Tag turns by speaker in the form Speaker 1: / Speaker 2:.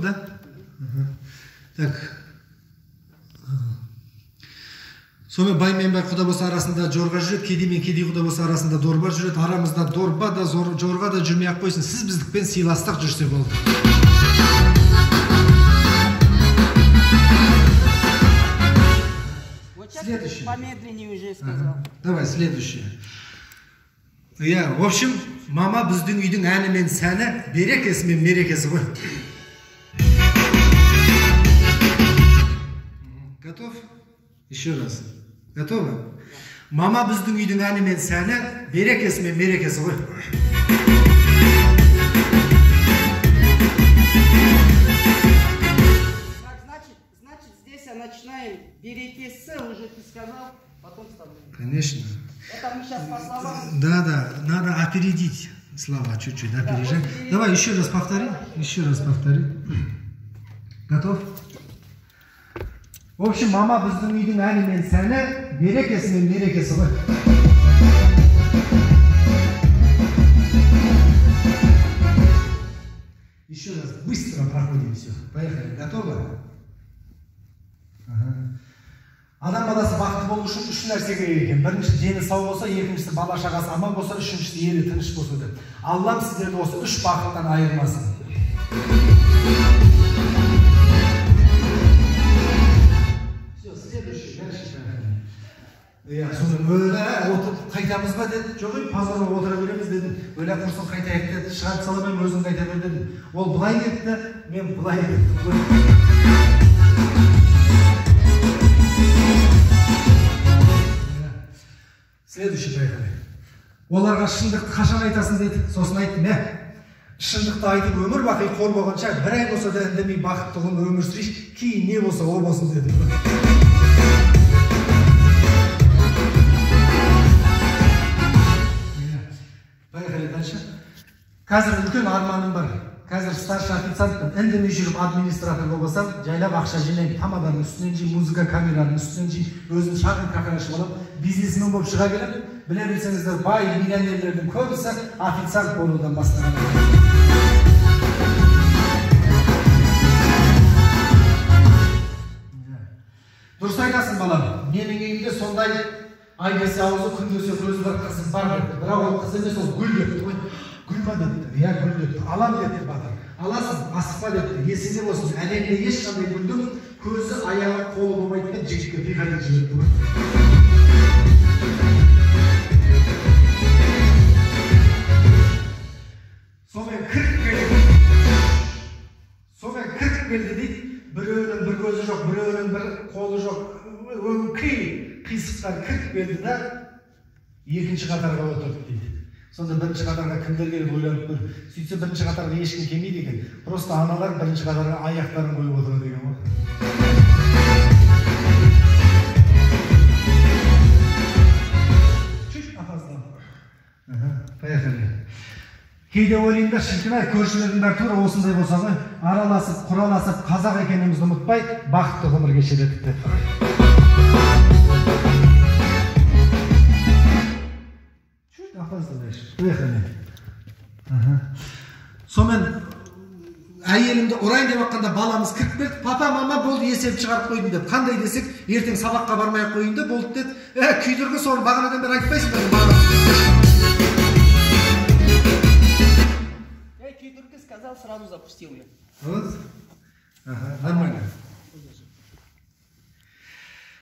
Speaker 1: Да? Так. Сонымен, бай мен бай құда болса, арасында жорға жүреді, кедей мен кедей құда болса, арасында дорба жүреді. Арамызда дорба да, жорға да жүрмей ақ қойсын. Сіз біздікпен сыйластық жүрсе болды.
Speaker 2: Вот сейчас
Speaker 1: Следующий.
Speaker 2: Помедленнее уже сказал.
Speaker 1: Ага. Давай, следующее. Иә, в общем, мама біздің үйдің әні мен сәні, берекесі мен мерекесі ғой. Готов? Еще раз. Готовы? Мама біздің үйдің әні мен сәні, берекесі мен мерекесі ғой.
Speaker 2: Так, значит, здесь начинаем берекесі, уже ты сказал, потом вставляем.
Speaker 1: Конечно.
Speaker 2: Это мы сейчас по словам.
Speaker 1: Да, надо опередить слова чуть-чуть, опережать.
Speaker 2: После
Speaker 1: Давай еще раз повтори. Еще раз повтори. Готов? В общем, мама біздің үйдің әні мен сәні, берекесі мен мерекесі ғой. Еще раз быстро проходим все. Поехали. Готовы? Ага. Адам баласы бақытты болу үшін үш нәрсе керек екен. Бірінші, дені сау болса, екіншісі, бала шағасы аман болса, үшіншісі, елі тыныш болса деп. Аллам сіздерді осы үш бақыттан айырмасын. Все, следующий, дальше. Иә, сосын өлә, отырып қайтамыз ба деді. Жоқ, ей, позорға отыра береміз дедім. Өлә, құрсын, қайтайық деді. Шығарып сала алмаймын, өзің қайта бер дедім. Ол былай кетті, мен былай кеттім ғой. Следующий, поехали. Оларға шындықты қашан айтасың деді. Сосын айттым, мә, шындықты айтып өмір бақи қор болғанша, бір ай болса да үндемей бақытты ғұмыр өмір сүрейінші, кейін не болса о болсын дедім. Поехали дальше. Қазір үлкен арманым бар. Қазір старший официантпын. Үндемей жүріп администратор болсам, жайлап ақша жинаймын, тамаданың үстінен жеймін, музыка камераның үстінен жеймін, өзім шағын кафе ашып аламын, бизнесмен болып шыға келемін. Біле білсеңіздер, бай миллионерлердің көбісі официант болудан бастаған. Дұрыс айтасың, балам. Менің үйімде сондай ай десе аузы, күн десе көзі бар қызым бар депті. Бірақ ол қыз емес, ол гүл депті ғой. Гүл ма депті? Иә, гүл депті. Алам депті батыр. Аласың, асықпа депті. Есіңде болсын, әлемде ешқандай гүлдің көзі, аяғы, қолы болмайды деп жігітке пихать жіберіпті ғой. Сонымен кіріп келді. Сонымен кіріп келді дейді. Біреуінің бір көзі жоқ, біреуінің бір қолы жоқ. Өңкей қисықтан кіріп келді да, екінші қатарға отырды дейді. Сонда бірінші қатарға кімдер келіп ойланып көр. Сөйтсе, бірінші қатарға ешкім келмейді екен. Просто аналар бірінші қатарға аяқтарын қойып отырады екен ғой. Чуть опоздал. Ага, поехали. Кейде ойлаймын да, шіркін ай, көршілердің бәрі тура осындай болса ғой, араласып, құраласып, қазақ екенімізді ұмытпай, бақытты ғұмыр кешер едік деп. Чуть опаздываешь. Поехали. Ага. Сонымен әйелімді ұрайын деп жатқанда баламыз кіріп келді. Папа, мама, болды, есеп шығарып қойдым деп. Қандай десек, ертең сабаққа бармай ақ қояйын да болды деді. Ә, күйдіргі, соны бағанадан бері айтпайсың ба?
Speaker 2: Я күйдіргі сказал, сразу запустил я.
Speaker 1: Вот. Ага, нормально.